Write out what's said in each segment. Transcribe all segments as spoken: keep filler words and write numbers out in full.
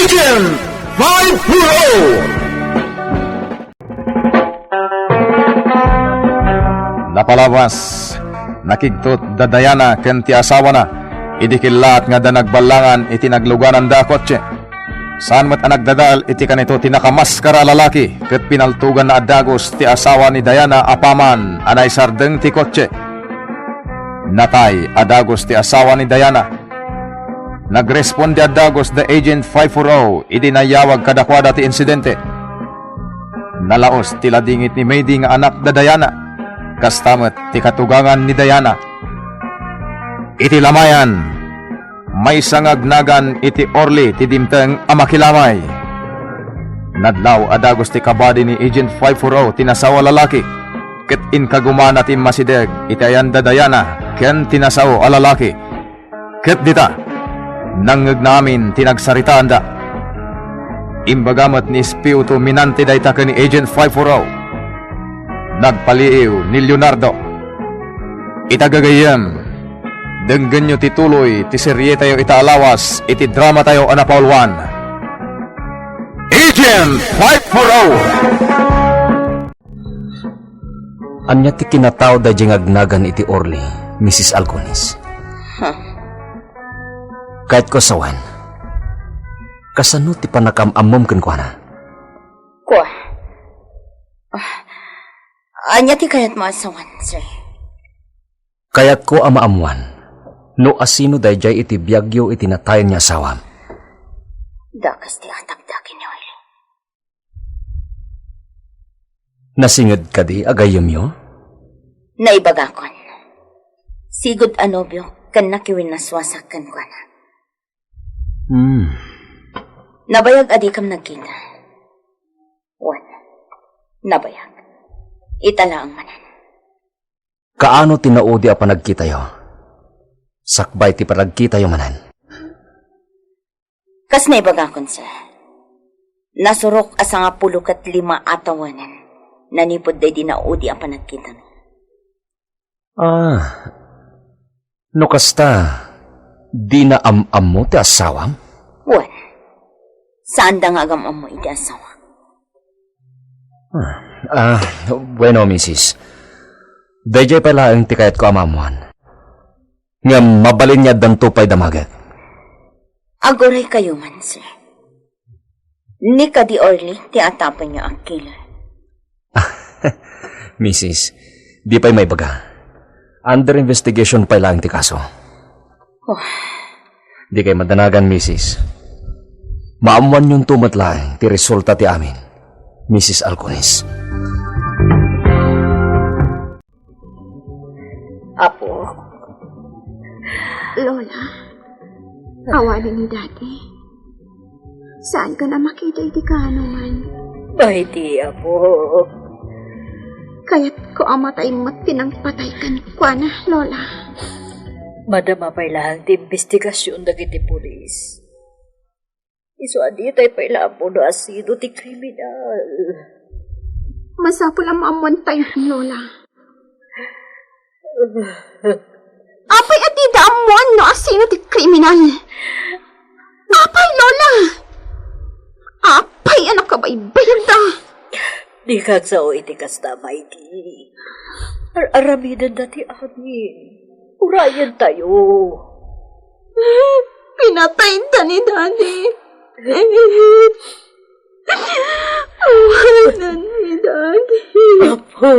Agent five four oh. Napalabas, nakigtot da Diana ken ti asawana idi killaat nga adda nagballangan iti naglugananda a kotse. Saan met a nagdadael iti kanito ti nakamaskara a lalaki ket pinaltoganna a dagus ti asawa ni Diana apaman a naisardeng ti kotse. Natay a dagus ti asawa ni Diana. Nagresponde a dagus da Agent five four oh idi nayawag kadakuada ti insidente. Nalaos ti ladingit ni Mady nga anak da Diana. Kasta met ti katugangan ni Diana. Iti lamayan, maysa nga agnagan iti Orly ti dimteng a makilamay. Nadlaw a dagus ti kabadi ni Agent five four oh ti nasao a lalaki, ket inkagumana ti immasideg iti ayan da Diana ken ti nasao a lalaki. Ket dita, nangngegna amin ti nagsaritaanda. Imbaga met ni Espiritu Minante dayta ken ni Agent five four oh. Nagpaliiw ni Leonardo. Ita gagayyem, denggenyo ti tuloy ti serietayo ita a lawas iti dramatayo a napauluan, Agent five four oh. Ania ti kinatao daydiay nga agnagan iti Orly, Misis Alcones? Huh. Kayatko a sawen, kasano ti pannakaam-ammom kenkuana? Kua. Ah, ania ti kayatmo a sawen, sir? Kayatko a maammoan no asino daydiay iti biagyo iti natayen nga asawam. Dakas ti atakda ken ni Orly. Nasinged kadi a gayyemyo? Naibagakon. Sigud a nobio ken nakiwinnaswasak kenkuana. Hmm. Nabayag a dikam nagkita. Wen, nabayag. Ita laeng manen. Kaano ti naudi a panagkitayo? Sakbay ti panagkitayo manen. Kas naibagakon, sir, nasurok a sangapulo ket lima a tawenan nanipud daydi naudi a panagkitami. Ah, no kasta, dina am-ammo ti asawam? Wen, saanda nga agam-ammo iti asawak. Ah, ah, bueno, misis. Daydiay pay laeng ti kayatko a maammoan. Ngem mabalin nga addanto pay damaget. Aguray kayo man, sir. Ni kadi Orly ti atapenyo a killer. Misis, di pay maibaga. Under investigation pay laeng ti kaso. Oh. Di kay madanagan, misis. Maammoanyonto met laeng ti resulta ti amin, misis Alcones. Apo. Lola, awanen ni Daddy. Saankan a makita iti kaanoman. Bayti, Apo. Kayatko a matay met ti nangpatay kenkuana, Lola. Madama pay laeng ti imbestigasion dagiti pulis. Isu a ditay pay la ammo no asino ti kriminal. Masapul a maammuantayo, Lola. Apay a dida ammuan no asino ti kriminal? Apay, Lola? Apay a nakabaybayagda? Dika agsao iti kasta, Mayti. Ar-aramidenda ti amin. Urayentayo. Pinatayda ni Daddy. Awanan ni Daddy. Apo.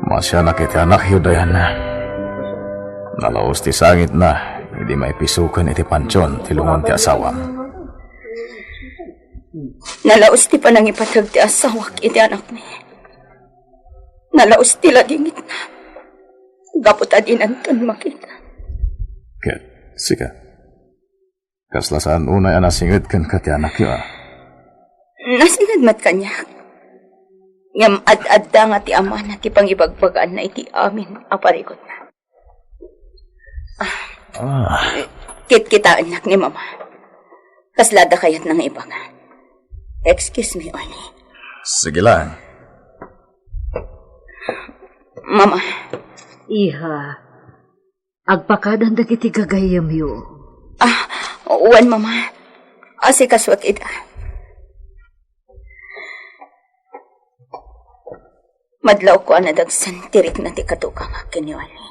Masianak iti anakyo, Diana. Nalaus ti sangitna idi maipisoken iti pantion ti lungon ti asawam. Nalaus ti panangipateg ti asawak iti anakmi. Nalaus ti ladingitna gapu ta dinanton makita. Ket sika, kasla saan unay a nasinged kenka ti anakyo, a? Nasinged met kaniak. Ngem ad-adda nga ti amana ti pangibagbagaanna iti amin a parikutna. Ah. Kitkitaennak ni Mama. Kasla adda kayatna nga ibaga. Excuse me, Orly. Sige lang. Mama. Iha, agpakadan dagiti gagayyemyo. Ah, wen, Mama. Asikasuak ida. Madlawko a nadagsen ti rikna ti kadugang ken ni Oli.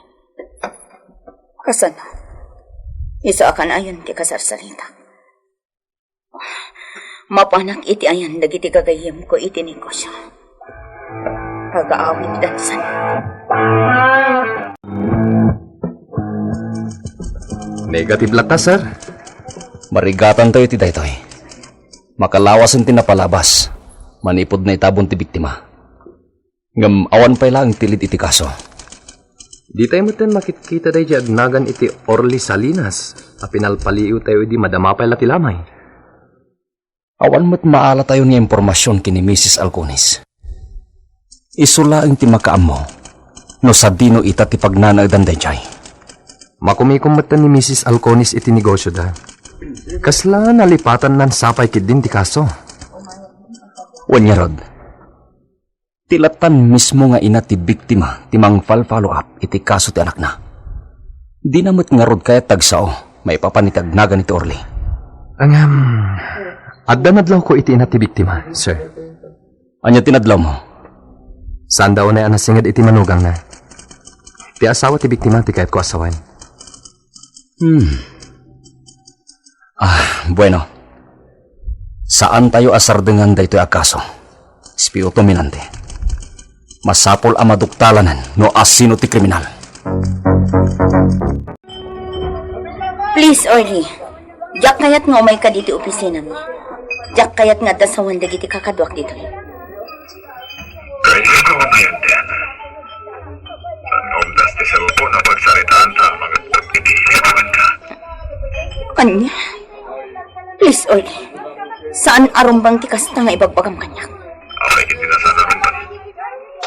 Kasano? Isu a kanayon ti kasarsarita. Mapanak iti ayan dagiti gagayyemko iti negosio. Pagaawiddan sa. Negative latta, sir. Marigatantayo iti daytoy. Makalawasen ti napalabas manipud naitabon ti biktima. Ngem awan pay laeng tilid iti kaso. Ditay metten makitkita daydi agnagan iti Orly Salinas a pinalpaliiwtayo idi madama pay la ti lamay. Awan met maalatayon nga impormasion ken ni Misis Alcones. Isu laeng ti makaammo no sadino ita ti pagnanaedan daydiay. Makumikom metten ni Misis Alcones iti negosioda. Kasla nalipatannan sapay ketdin ti kaso. Wen ngarud, ti lattan mismo nga ina ti biktima ti mangfal-follow up iti kaso ti anakna. Dina met ngarud kayat tagsao maipapan iti agnagan iti Orly. Ngem, adda nadlawko iti ina ti biktima, sir. Ania ti nadlawmo? Saanda unay a nasinged iti manugangna. Ti asawa ti biktima ti kayatko a sawen. Hmm. Ah, bueno. Saantayo a sardengan daytoy a kaso. Spiritu minante. Masapul a maduktalanen no asino ti kriminal. Please, Orly. Diak kayat nga umayka ditoy opisinami. Diak kayat nga adda sawen dagiti kakaduak ditoy. Kayatko nga mayantian. Naumdas ti cellphone a pagsaritaanta a mangettek iti ikawenka. Ania? Please, Orly. Saan a rumbeng ti kasta nga ibagbagam kaniak. Apay iti nasaan a rumbeng?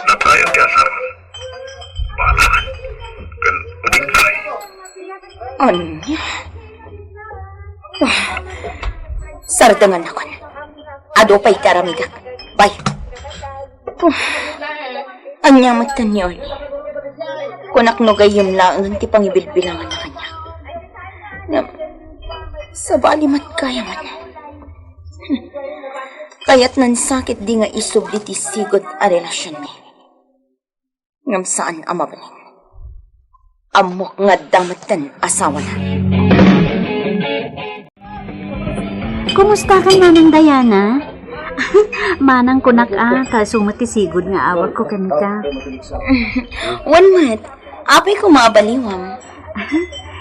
Natayan ti asawa. Balakan. Ken udigtay. Ania? Ah, sardengannakon. Adu pay ti aramidek. Bye. Ah, ania met ni Oli? Kunak no gayyem laeng ti pangibilbilanganna kaniak. Ngem, sabali met gayamen. Kayatnan sakit di nga isubli ti sigud a relasionmi. Ngem saan a mabalin. Ammok nga adda metten asawana. Kumusta kay Manang Diana? Manang kunak a, ta isu met ti sigud nga awagko kenka. Wen met, apay ko maabaliwam.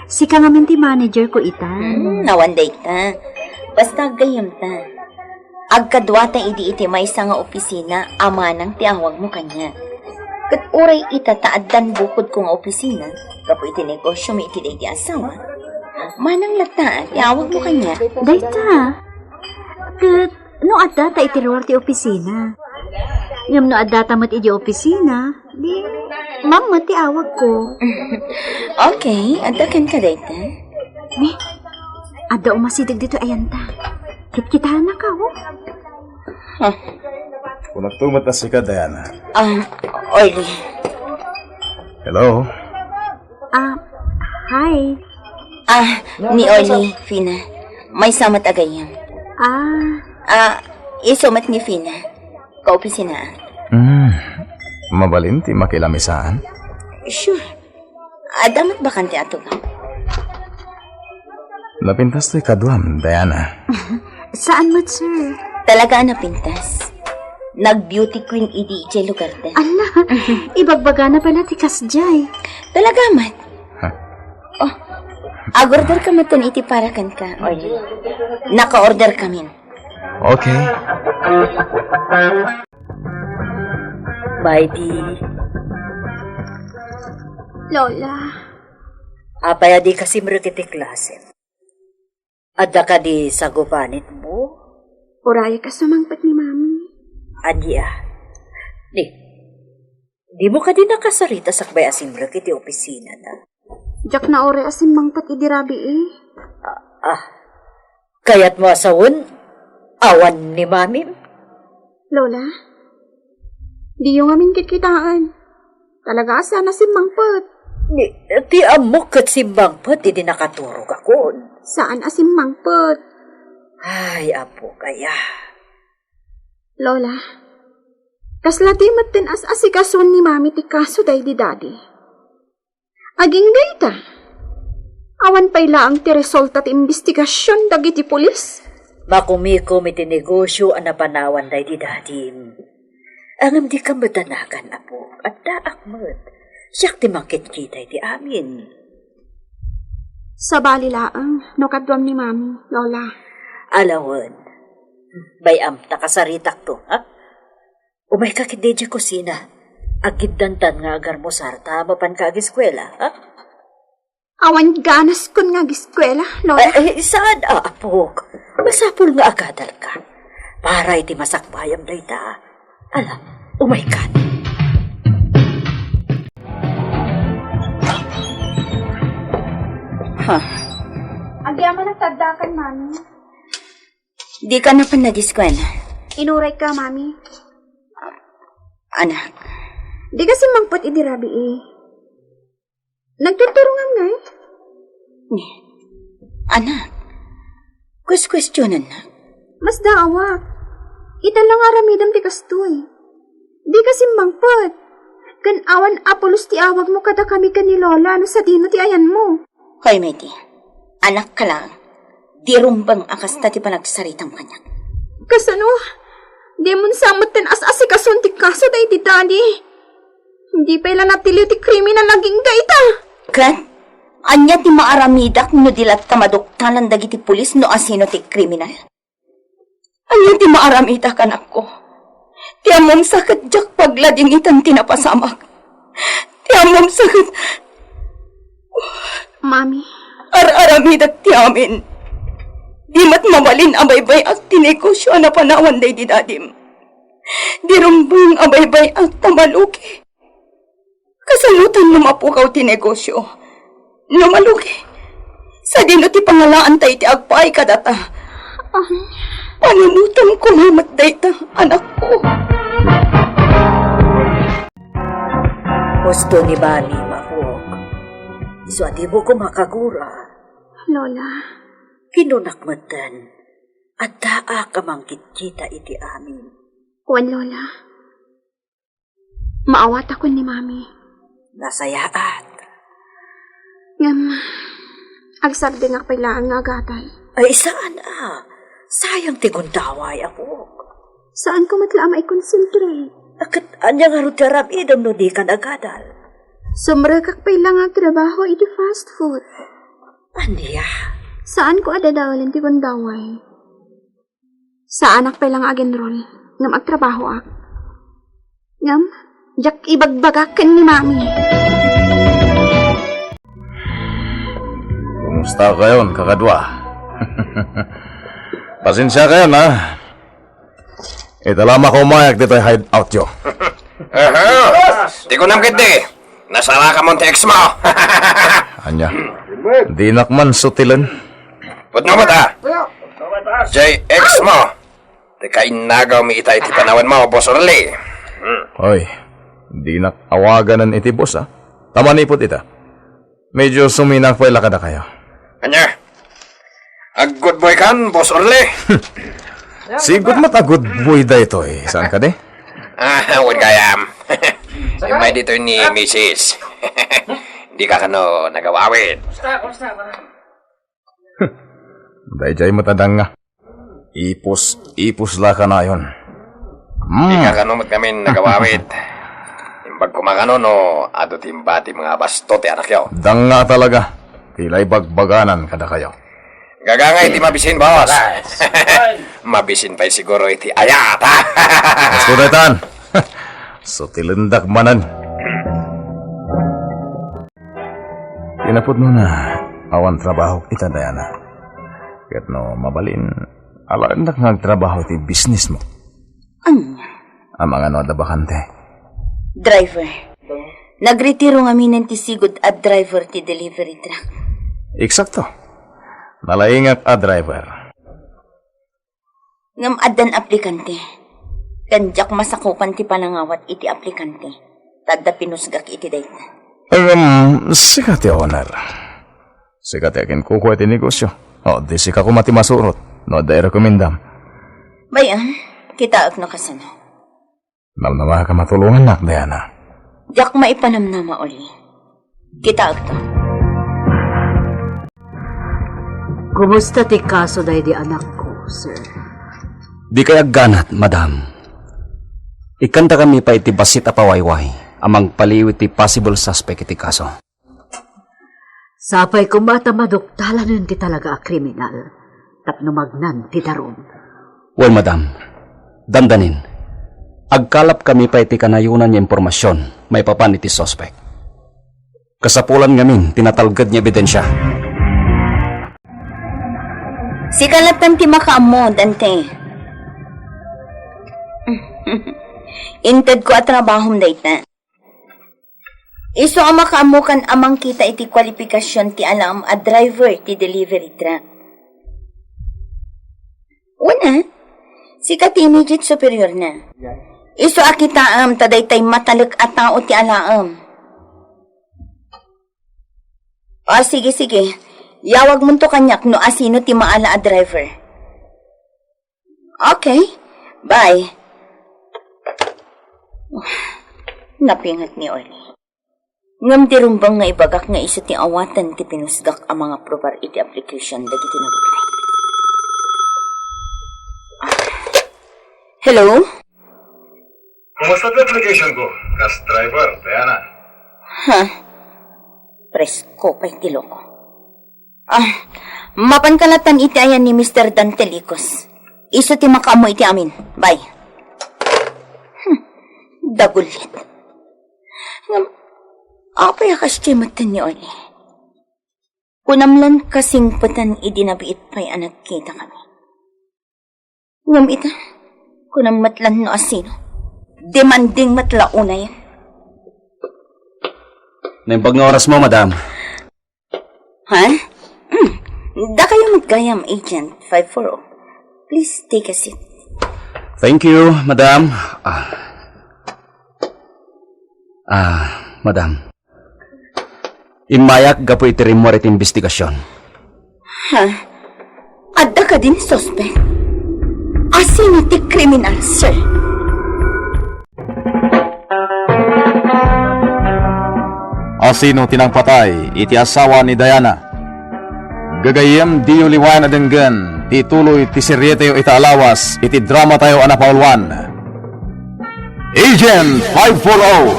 Sika ngamin ti manager ko ita. Hmm, awan dayta. Basta aggayyemta. Agkaduata idi iti maysa nga opisina a manang ti awagmo kaniak. Ket uray ita ta addan bukodko nga opisina, gapu iti negosiomi iti daydi asawa, manang latta ti awagmo kaniak. Dayta. Ket no addata iti luar ti opisina. Ngem no addata met idi opisina, di ma'am met ti awagko. Okay, adda kenka dayta. Ni, adda umasideg ditoy ayanta. Kitkitanak, oh. Huh. Kunakto met a sika, Diana. Ah, Orly. Hello? Ah, hi. Ah, ni Orly, Fina. Maysa met a gayyem. Ah. Ah, isu met ni Fina. Kaopisina. Hmm. Mabalin ti makilamisaan? Sure. Adda met bakante a tugaw. Napintas toy kaduam, Diana. Saan met, sir? Talaga a napintas. Nag-beauty queen idi idiay lugarda. Ala, ibagbagana pala ti kasdiay. Talaga met. Ha? Oh, ag-orderka metten iti para kenka, Orly. Naka-orderkamin. Okay. Baby. Lola. Apay a dika simrek iti klasem? Adda kadi sagubanitmo? Uray kas sumangpet ni Mami. Ania? Di, dimo kadi nakasarita sakbay a simrek iti opisinana? Diak nauray a simmangpet idi rabii. Ah, ah. Kayatmo a sawen, awan ni Mamim? Lola, diyo ngamin kitkitaen. Talaga a saan a simmangpet. Ni, ti ammok ket simmangpet idi nakaturogakon. Saan a simmangpet. Ay, apok aya. Lola, kasla ti metten as-asikasuan ni Mami ti kaso daydi Daddy. Agingga ita. Awan pay laeng ti resulta ti imbestigasion dagiti pulis. Makumikom iti negosio a napanawan daydi Dadim. Ngem dika madanagan, apok. Addaak met. Siak ti mangkitkita iti amin. Sabali laeng no kaduam ni Mami, Lola. Alawen. Bay-am ta kasaritakto, ha? Umayka ketdi idiay kusina. Agiddantan nga agarmusar ta mapanka agiskuela, ha? Awan ganaskon nga agiskuela, Lola. Ay, ay, saan a, apok? Masapul nga agadalka. Para iti masakbayam dayta. Ala, umaykan. Ha? Agyamanak ta addakan, Mami. Dika napan nagiskuela? Inurayka, Mami. Anak. Dika simmangpet idi rabii. Nagturturongam ngay? Ni, anak, kueskuestionannak. Masdaawak. Ita la nga aramidem ti kastoy. Dika simmangpet. Ken awan a pulos ti awagmo kadakami ken ni Lola no sadino ti ayanmo. Hoy, Meti, anakka laeng. Di rumbeng a kasta ti panagsaritam kaniak. Kasano? Dimon sa metten as-asikason ti kaso daydi Daddy. Di pay la natiliw ti kriminal agingga ita. Ket ania ti maaramidak no di latta maduktalan dagiti pulis no asino ti kriminal? Ania ti maaramidak, anakko? Ti ammom sa ket diak pagladingitan ti napasamak. Ti ammom sa ket Mami. Ar-aramidak ti amin. Di met mabalin a baybay-ak ti negosio a napanawan daydi Dadim. Di rumbeng a baybay-ak ta malugi. Kasanotan no mapukaw ti negosio? No malugi, sadino ti pangalaanta iti agpaay kadata? Ay. Panunotam koma met dayta, anakko. Husto ni Mami, Mapok. Isu a dimo koma kagura. Lola. Kinunak metten, addaak a mangkitkita iti amin. Wen, Lola. Maawatakon ni Mami. Nasayaat. Ngem, agsardengak pay laeng nga agadal. Ay, saan a? Sayang ti gundaway, apok. Saanko met la a maikonsentrate. A, ket ania ngarud ti aramidem no dika agadal? Sumrekak pay la nga agtrabaho iti fast food. Ania? Saanko a dadaelen ti gundaway. Saanak pay la nga ag-enroll, ngem agtrabahoak. Ngem, diak ibagbaga ken ni Mami. Kumusta kayon, kakadua? Pasensia kayon, ha? Ita la makaumayak ditoy hideout yo. Aha! Ti kunam ketdi, nasarakamon ti ex mo. Ania? Dinak man sutilen. Putno met, a? Jay ex mo. Ti kainnagaw mi ita iti panawen mo, Boss Orly. Hmm. Oy, dinak awaganen iti boss, a. Ta manipud ita. Medyo suminak pay la kadakayo. Ania? Ag-good boy kan, Boss Orly? Sigud met a good boy daytoy. Saan kadi? Ah, wen gayam. Immay ditoy ni Misis. Dika kano nagawawid. Dayjay met a danga. Ipus, ipus la kanayon. Hmm. Dika kano met ngamin nagawawid. Imbag koma kano no adu ti imbati nga abasto ti anakyo. Danga talaga. Ti la ibagbaganan kadakayo. Gagangay ti mabisin, boss. Mabisin pay siguro iti ayat, a. Basto daytan. Sutilendak manen. Ti napudnona, awan trabahok ita, Diana. Ket no mabalin, alaendak nga agtrabaho iti business mo. Ania? Amangan no adda bakante. Driver. Nagretiro ngaminen ti sigud a driver ti delivery truck. Eksakto. Nalaingak a driver. Ngem addan aplikante. Ken diak masakupan ti panangawat iti aplikante. Tadda pinusgak iti dayta. Ngem, sika ti owner. Sika ti aginkukua iti negosio. O, di sika koma ti masurot no adda irekomendam. Bay-am, kitaek no kasano. Namnamaka matulongannak, Diana. Diak maipanamnama, Oli. Kitaekto. Kumusta ti kaso daydi anakko, sir? Dikay agganat, madam. Ikkantakami pay iti bassit a pawayway a mangpaliiw iti possible suspect iti kaso. Sapay koma ta madukdalanen ti talaga a kriminal tapno magnan ti darum. Wen, madam, dandanin, agkalapkami pay ti kanayonan nga impormasion maipapan iti suspek. Kasapulan ngamin ti natalged nga ebidensia. Sika lattan ti makaammo, Dante. Intedko a trabahom dayta. Isu a makaammokan a mangkita iti kwalipikasion ti alaem a driver ti delivery truck. Wen a, sika ti immediate superior na. Isu a kitaem ta daytay matalek a tao ti alaem. O, sige, sige. Yawagmonto kaniak no asino ti maala a driver. Okay. Bye. Napinget ni Oli. Ngem di rumbeng nga ibagak nga isu ti awaten ti pinusgak a mangaprobar iti application dagiti nabugnay. Hello? Kumusta ti application ko? Kas driver, Diana. Ha? Presko pay ti loko. Ah, mapanka lattan iti ayan ni Mister Dante Licos. Isu ti makaammo iti amin. Bye. Hmm, dagullit. Ngem, apay a kasdiay metten ni Oli? Kunam lan kasingpetan idi nabiit pay a nagkitakami. Ngem ita, kunam met lan no asino. Demanding met la unayen. Naimbag nga orasmo, madam. Ha? Hmm. Dakayo met gayam, Agent five four oh. Please take a seat. Thank you, madam. Ah. Ah, madam. Immayak gapu iti rimmuar iti imbestigasion. Ha? Adda kadin suspek? Asino ti kriminal, sir? Asino ti nangpatay iti asawa ni Diana? Gagayyem, diyo liwayan a denggen ti tuloy ti serietayo ita a lawas iti dramatayo a napauluan, Agent five four oh.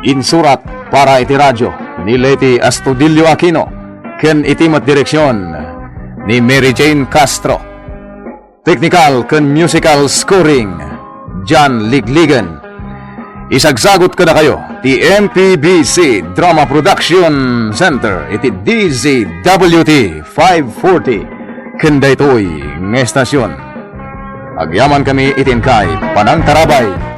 Insurat para iti radio ni Leti Astudillo Aquino ken iti met direksion ni Mary Jane Castro. Technical ken musical scoring, John Ligligan. Isagsagut kadakayo ti M P B C Drama Production Center iti D Z W T five forty ken daytoy nga estasion. Agyamankami iti inkay panangtarabay.